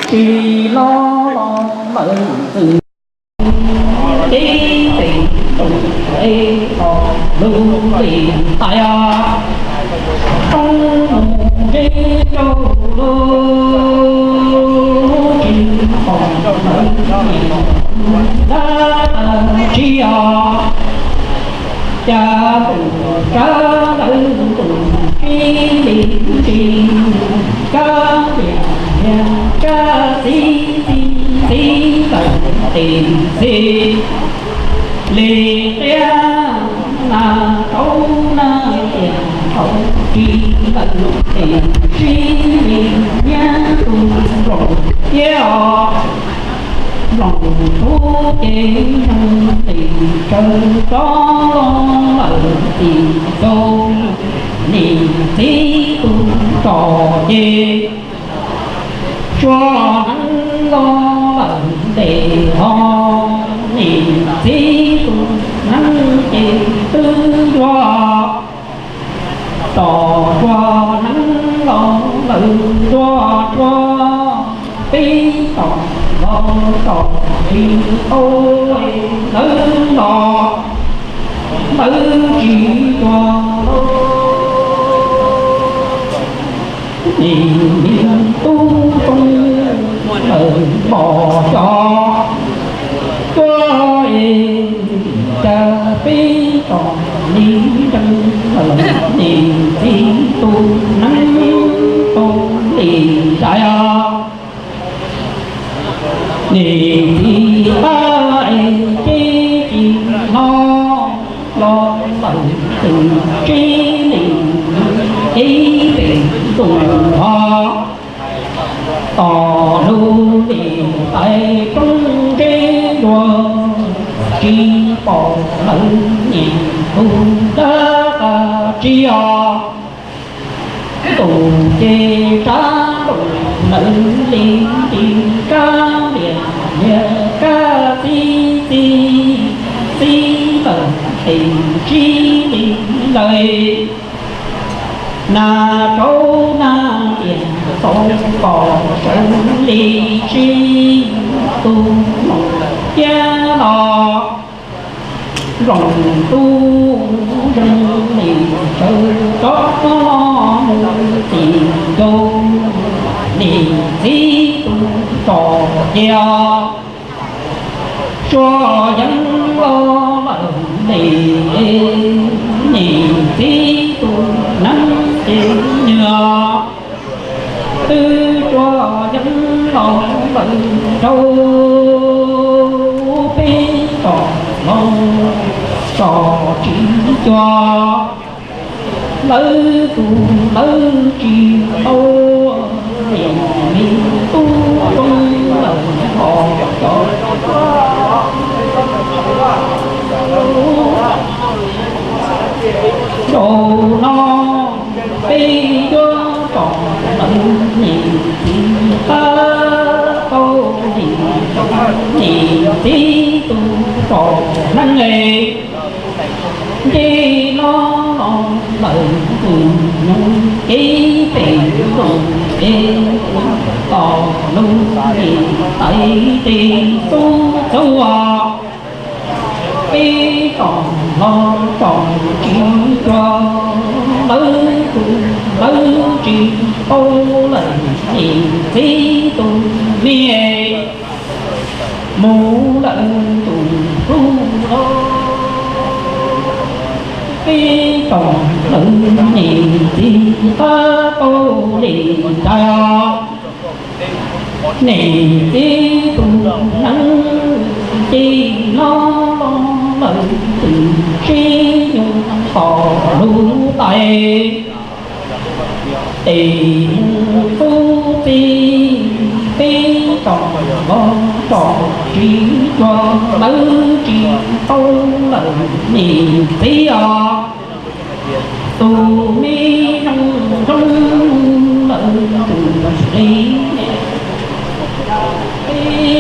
Tsis los los lawm txwm tib pem tus es los lub li tais os. Roob mus ntseb rau lub tsis pom lawv niam dab tsi os. Cas tus tsab lawv tus tsis li tsis kab liam liam kab txib txib txib lawm tes xis li qiab na rau na tias tau tsis lawm tes sib li nyiab tus nploos thiab os. Nploos tub ces zoo li tsaws rov lawm tim rau niam txiv tus tsom ces tsuag hneev los lawm ntes ho niam txiv tus hneev ces twb yuav tom tsuag hneev los lawm ntua tsuag peb tom los tom tsis tau lawv los lawv tsis tsuag los nim niag tub tub lawm pom xyov tuaj es cas peb tom li nrees lawm niam txiv tus hneev tau li ntawd os. Niam txiv qab es ces tsis hnov los lawm tus tsis li ces pem tus ho tom lub li tais roob ntseb dua tsis pom lawv niam tus dab qas tsi os. Tus ces tsab tus lawv li tsis kab liam liam kab txib txib txib lawm tes sib li lawm na rau na tias tau pom sawv li sib tus mus thiab los. Nploos tub zoo li tsaws rov los mus tim rau niam txiv tus tsom cia. Suav yeeb los lawm li niam txiv tus hneev ces nyias twb suav yeeb los lawm rau peb tom los tsom tsis cuag lawv tus lawv tsis tau niam me tub zoo lawm los cov rau no peb yuav tsom lawv niam txiv qab tau niam txiv tus tsom hneev es nce no los lawm tus nyoog kev pem tus es tom lub tais tes xub txub peb tom los tsom tsis cuag lawv tus lawv tsis tau lawm niam txiv tus me mus lawm tus hlub los peb tom lawv niam txiv qab tau li ntawd. Niam txiv tus hneev ces no los lawm tus sib nyoog tom lub tais tes mus xub txib peb tom los tsom tsis cuag lawv tsis tau lawm niam txiv os. Tus me zoo zoo lawm tus li,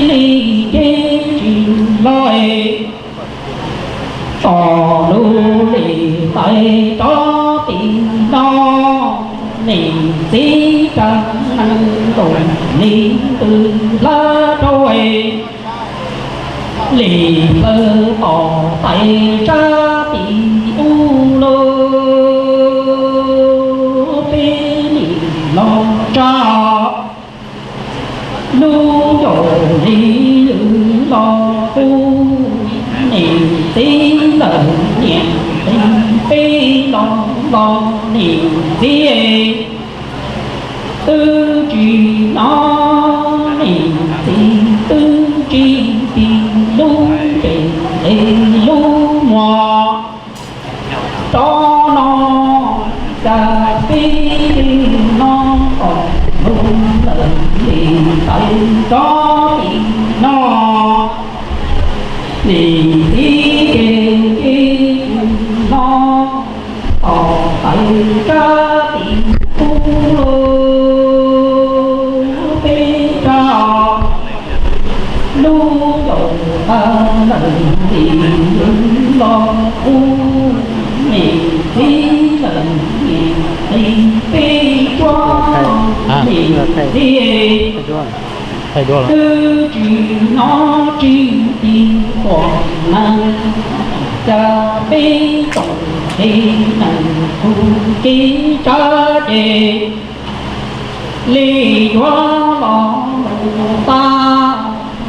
li ces tsis los es tom lub li tais rov tim no, niam txiv tsa neeg tus li ntws hlab rau li plaws tom tais tsab tim ub lauj, peb nim los tsa lub caum li lwm los kuv niam txiv lawm niam txiv peb los los niam txiv twb tsis hnov niam txiv twb tsis pib lub npe es lub muag rov no cas pib li no kom lub lawm li tais rov li no niam txiv ces ces no tom tais tsab tim ub lauj, peb rau lub caum tag lawm li los kuv niam txiv lawm niam txiv peb tsuab niam txiv twb tsis hnov tsis pib quas nees, cas peb tsoom kev nees tus kev tsab ces li yuav los mus tag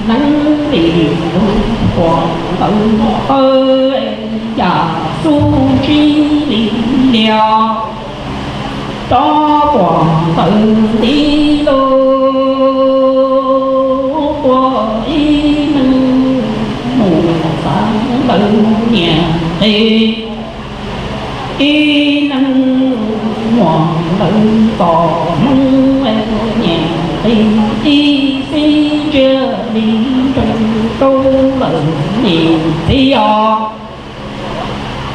neeb li tus quas ntawd qawj yam xub ntsib li lias rov quas ntawd ntiv lauj, tua ib neeg mus xav lawv niam qis, ib neeg muam lawv tom hmoob niam qis, ib xib ntsia li ntsoo rau lawm niam txiv os.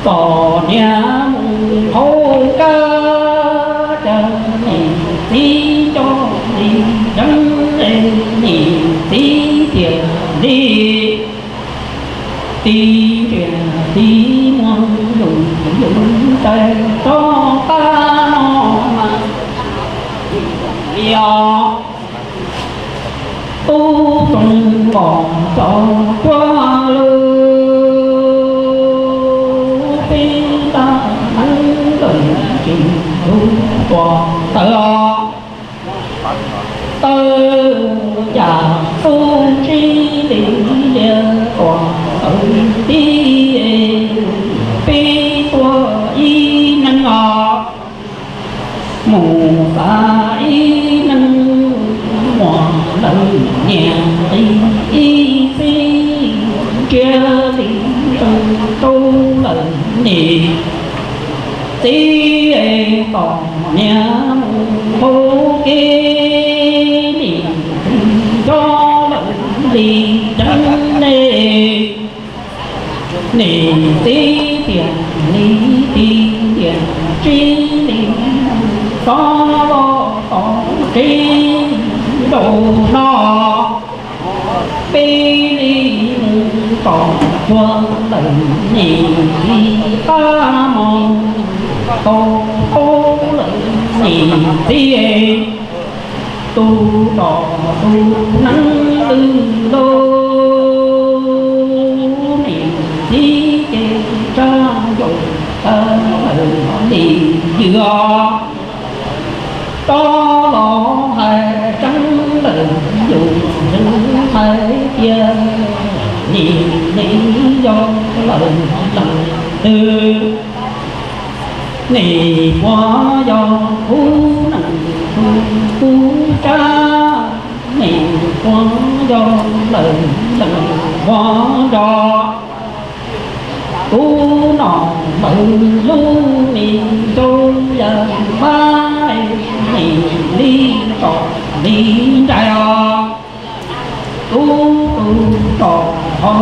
Txom nyem mus hauv kab cas niam txiv coj li deev, niam txiv tiam li tiv nriam tiv muag lus lus tais rov qab no mas li os. Tub txoos los cov cuab lug, peb tab neeb lawm tsis lug tuam tawv, tawv yam xub ntsib li lias tuam tawv tib, peb tuaj ib neeg os. Mus xav ib neeg muam lawv niam qis, ib xib ntsia li ntsoo rau lawm niam txiv, tom niam mus hauv kev niam txiv coj lawm li deev ne. Niam txiv tiam li tiv tiam tsib li, xov los tau tsib rau no, peb li mus tom cuag lawm niam txiv qab mus tau tau lawm niam txiv. Tus rog tus neeb lwj lug, niam txiv ces tsab ncaus tawv lawm li ywg os. Rov los hais tseeb lawm yus hais tias nim nim yog lawm leej twg. Nim puas yog kuv neej tshua kuv tsab, nim puas yog lawm leej puas nrog kuv nom lawm lub me rau yawg pab, nim li tsom li nraim os. Kuv tus rog ho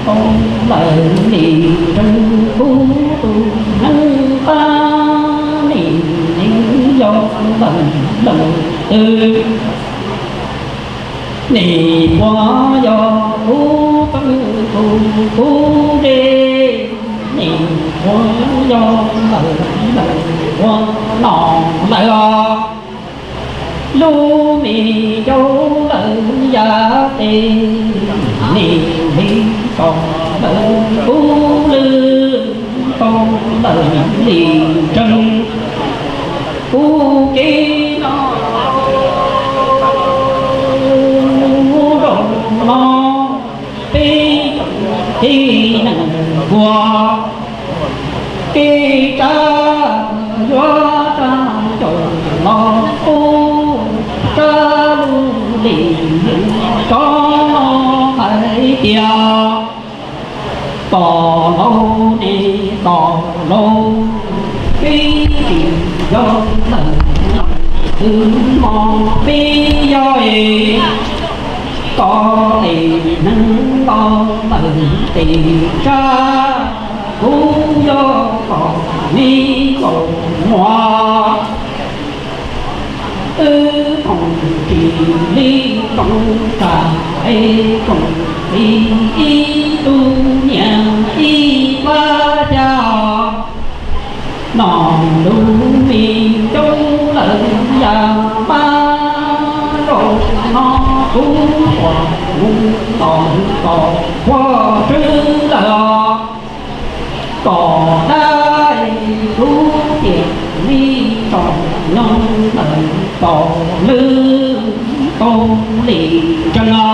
tau lawm nim rau kuv tus neej pab, nim nim yog lawm leej twg. Nim puas yog kuv pheej tus kuv dej, nim puas yog lawm leej puas nom lawm os. Lub me cauv lawm yam tes, nim li tau lawm kub lwj, tau lawm li tsees, kuv kev no, zaum no peb tij neej kuag, kev tsab yuav tsab caum los pub tsab lub lim tsov no hais tias, kom laus ne kom laus, peb tsis yog lawm, twb hmo peb yog es, kom tes neeg los lawm tes tsab, kuv yog kom me kaum muaj. Wb koom tsis li koom tsam es koom li ib tug niam ib plab xyab, noj lub me cauv lawm yam mas, zaum no kuv uas mus tom tom qhua tswb lawm, kom dab kuv tiam li tsom nyob lawm tom lwm tau li ntsees,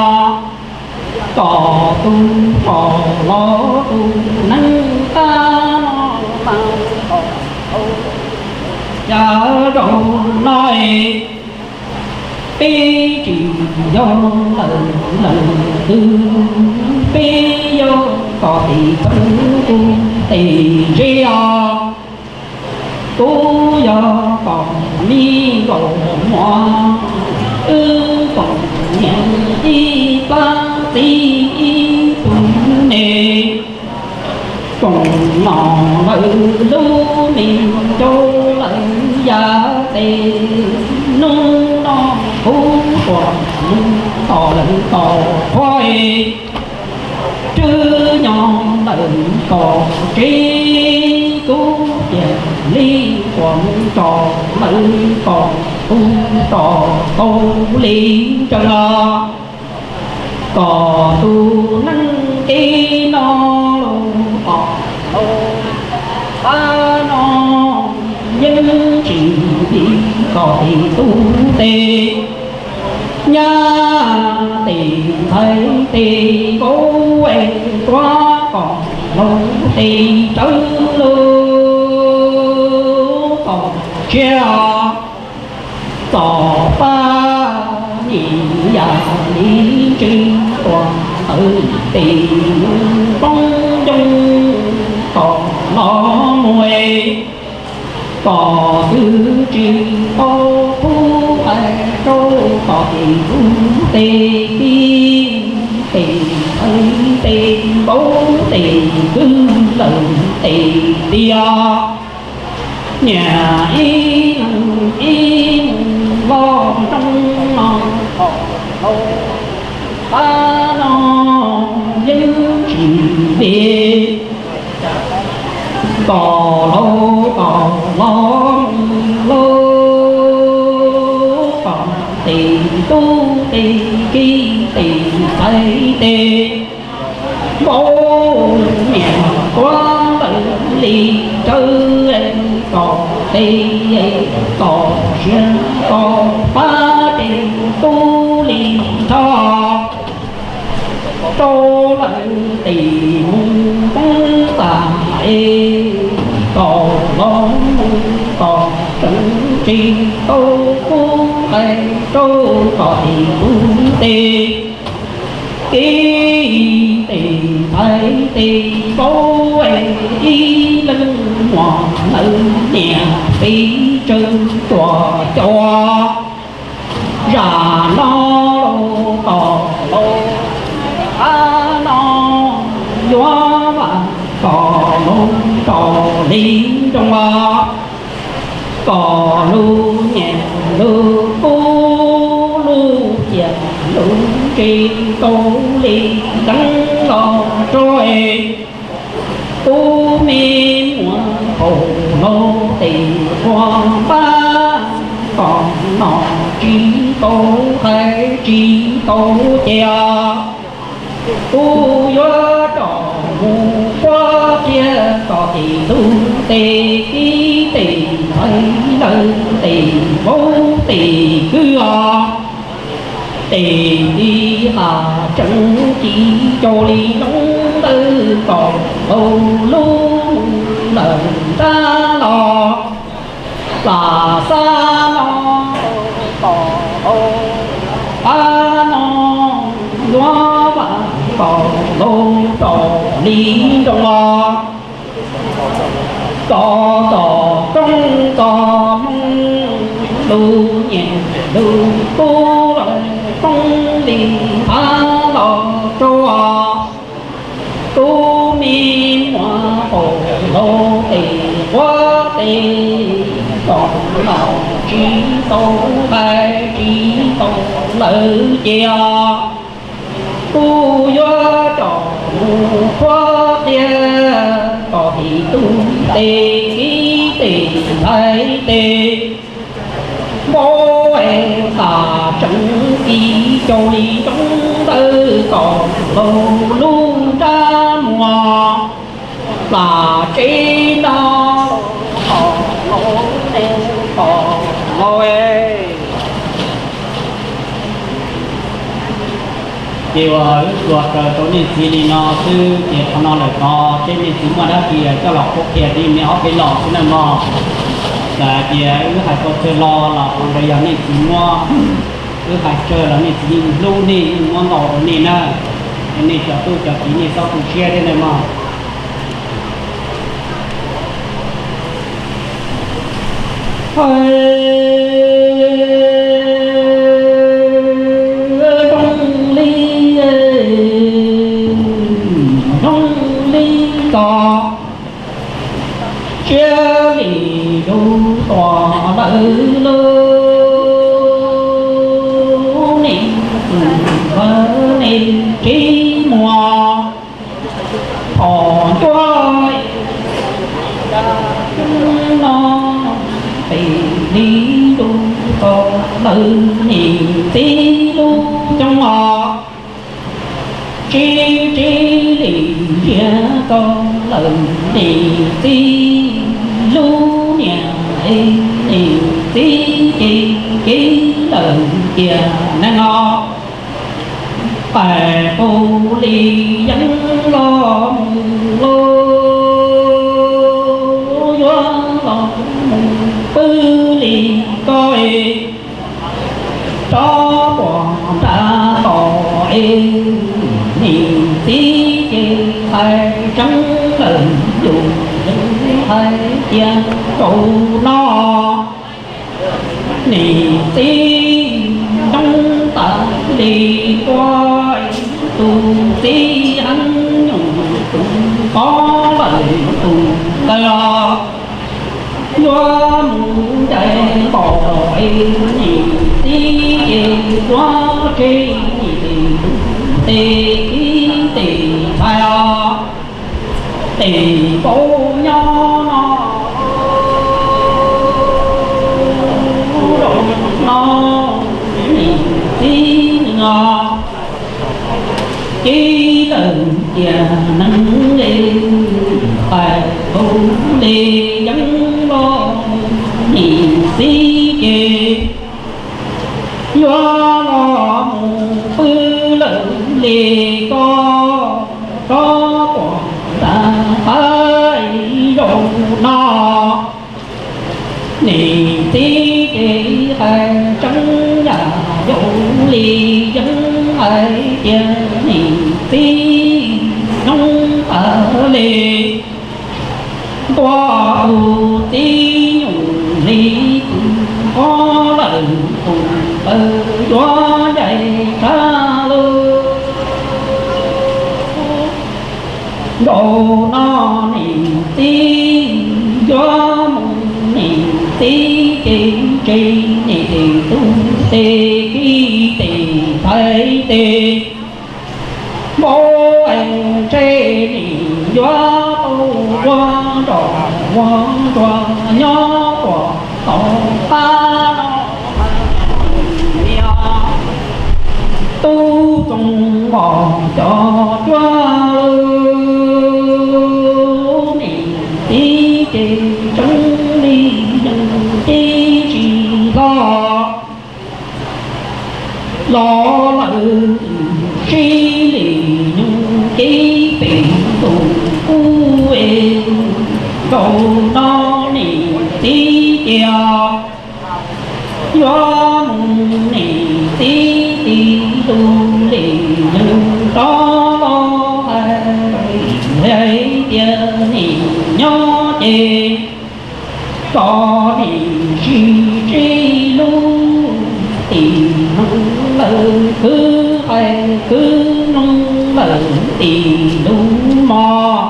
kom tus pom los tus neeg qab no mas, yam zaum no es, peb tsis yog lawm lawm twg, peb yog kom tes txeeb kuv tes zeb os. Kuv yog kom me kaum muaj, wb koom niam ib plab txiv ib tug me, koom noj lawm lub me cauv lawm yam tes, hnub no kuv uas mus tom lawm tom qhua es, tswb nyob lawm tom tsev, kuv tiam li uas mus tsom lawm tom kuv tsom tau li ntsees los, kom tus neeg kev no los, qab no yeej tsis li kom tes tub tes nyab, tes ntxhais tes vauv es tuav kom laus tes tsawv lub tom tshiab, txom pab nim yam li ntsis uas ntawd tes mus poob ncoo tom los mus es, kom twb tsis tau qub qai rau tom tes tub tes tij, tes ntxhais tes vauv tes kwv lawm tes tiag. Niam ib leeg ib mus los zoo no, qab no yeej tsis li kom laus kom los mus lauj, kom tes tub tes kiv tes ntxhais tes vauv niam tuav lawm li tsawv, kom tes kom siav kom pab tes tub li nrho, rau lawm tes mus poob tas es, kom los mus kom tseem tsis tau qub qai rau tom tes tub tes kiv tes ntxhais tes vauv es, ib leeg muam lawv niam pes tsawg tuam cov. Zam no los tom los, qab no yuav vam kom los tso li nroo los, kom lub nyiam lub kub lub ciam lub ntse tau li nkeeb los tso es, tub me muam qaum laus tes ua npab Kom no tsis tau hais tsis tau ces kuv yuav coj mus quab thiab txog tim tus tes kib tes ntxhais lawv tes vauv tes kwv os. Tes tib qhov tseem ci cau li zoo ntawd kom nkaus lub mus lawm nrab los. Plam xab no tom hau, pab no yuav vam kom nkaus rau li nroo los. Txog tom roob txog hmoov, lub nyiam lub kub los poob li phav los rau. Kuv me muam qaum hlau tes quav tes, kom no tsis tau hais tsis tau lawm ces kuv yuav coj mus qhuab qhia txog tim tus tes kib tes ntxhais tes vauv es tas tseem ci cau li zoo ntawd kom nkaus lub nrab muag. Plam tsev no tom hau, tom hau es. Ces uas wb hluas raws tau niag txiv li no xwb ces qhov no lawm tod seb niag txiv muaj dab tsi coj los qhuab qhia rau me ob peb los xwb na mog. Txawm hais tias wb hais tau txawg lo los qhov ntawd yog niag txiv muab, wb hais tsawg los niag txiv yeej hlub nej yeej muab ntau rau nej na. Es nej cov tub cov kiv nej txhob tu siab thiab na mog. Hais zoo li, zoo li txoj siab li lub tuam lawm lub, nej txwm hlawv nej tsev muag. Thaum ncuab no pem li lub txoj lawm niam txiv lub xyoo os. Tsis tsis li ziag txoj lawm niam txiv lub niam, niam txiv ces kev lawm tiam neej os. Pais qus li yeeb los mus lauj, yuav los mus pw li ko es, rov puag nram tod es, niam txiv ces hais tseeb lawm yus yeej hais tias zaum no niam txiv ntoo tas li ua, tus txiv heev nyuj tus qov lawm tus ntawd los yuav mus ncaim npaum es niam txiv ces yuav tseg niam tes kib tes ntxhais os. Tes vauv nyob no, no niam txiv no kib lawm tiam neej es, pais qus li yeeb los niam txiv ces yuav los mus pw lawm li ko, rov puag nram qab zaum no. Niam txiv ces hais tseeb yam yau li yeeb hais tias niam txiv zoo tas li. Ntua tus txiv nyuj li tus qov lawm tus ntawd yuav ncaim tshaj lawm. Zaum no niam txiv yuav mus, niam txiv ces tseg niam tes tus tes kib tes ntxhais tes vauv es, ntshe nim yuav tau ua nroj ua ntsuag nyob puag tom qab no. Tub Txoov Mos cov cuab niam txiv ces tseeb li yeej tib tsis hlob los lawm, sib li nyoog kev pem ntuj kub es rau no niam txiv cia yuav mus niam txiv tis lus li yus rov los hais tias nim nyob ces kom nim sis tsib lub tim noog lawm, kwv hais kwv noog lawm tim lub mos.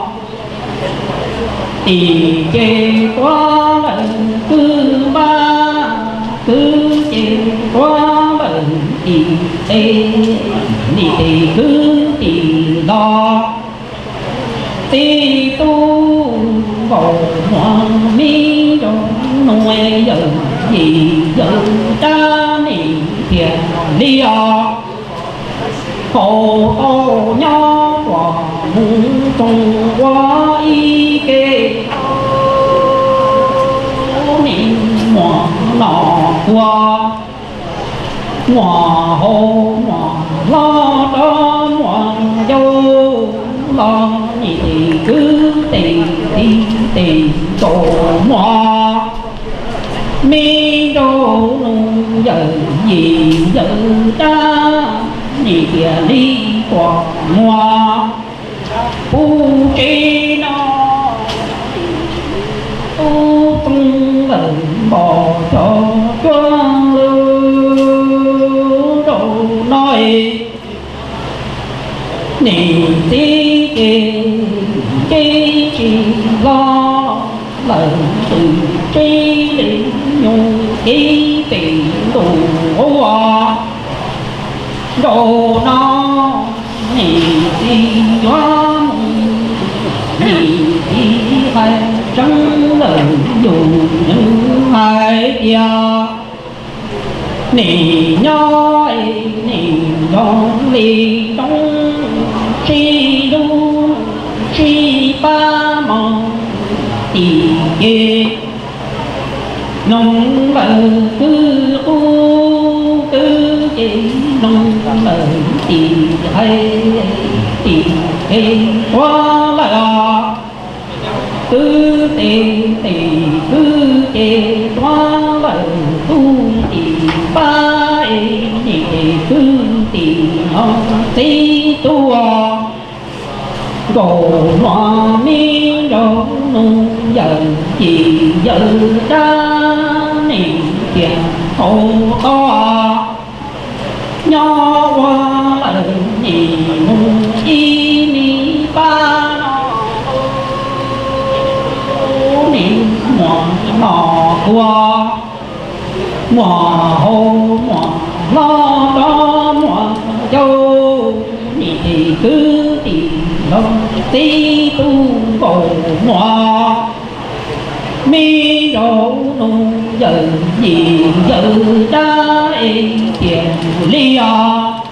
Tim ces tuav lawm kwv npab, kwv ces tuav lawm tim tes, nim tes kwv tim los. Txiv tub nkaus muag, me nraug nus, yawm yim yawm dab nim thiaj li os. Haus tau nyob uas mus txoos ua ib ke, nim muag no ua, muag haus muag hlob rov muag yau los, nim tes kwv tes tiv tes nkaus muag. Me nraug nus, yawm yim yawm dab nim thiaj li tuam muag. Puv tsev no tub txoov lawm npog cov cuab lawm rau no es. Niam txiv ces tib tsis hlob lawm, twb tsib li nyoog kev pem ntuj ua rau no niam txiv yuav mus, niam txiv hais tseeb lawm yus yeej hais tias nim nyob es nim zoo li roob, sib hlub sib pab mus tim ces noog lawm kwv qub, kwv ces noog lawm tim hais, tim ces tuav lawm os. Kwv tes tes kwv ces tuav lawm tub tim npab es, nim tes kwv tim no txiv tub. Nkaus muag, me nraug nus, yawm yim yawm dab nim thiaj haus tau. Nyob ua lawm nim mus ib me pab no, nim muag no ua, muag haus muag hlob rov muag yau, nim tes kwv tim los txiv tub nkaus muag. Me nraug nus, yawm yim yawm dab es tiag li os.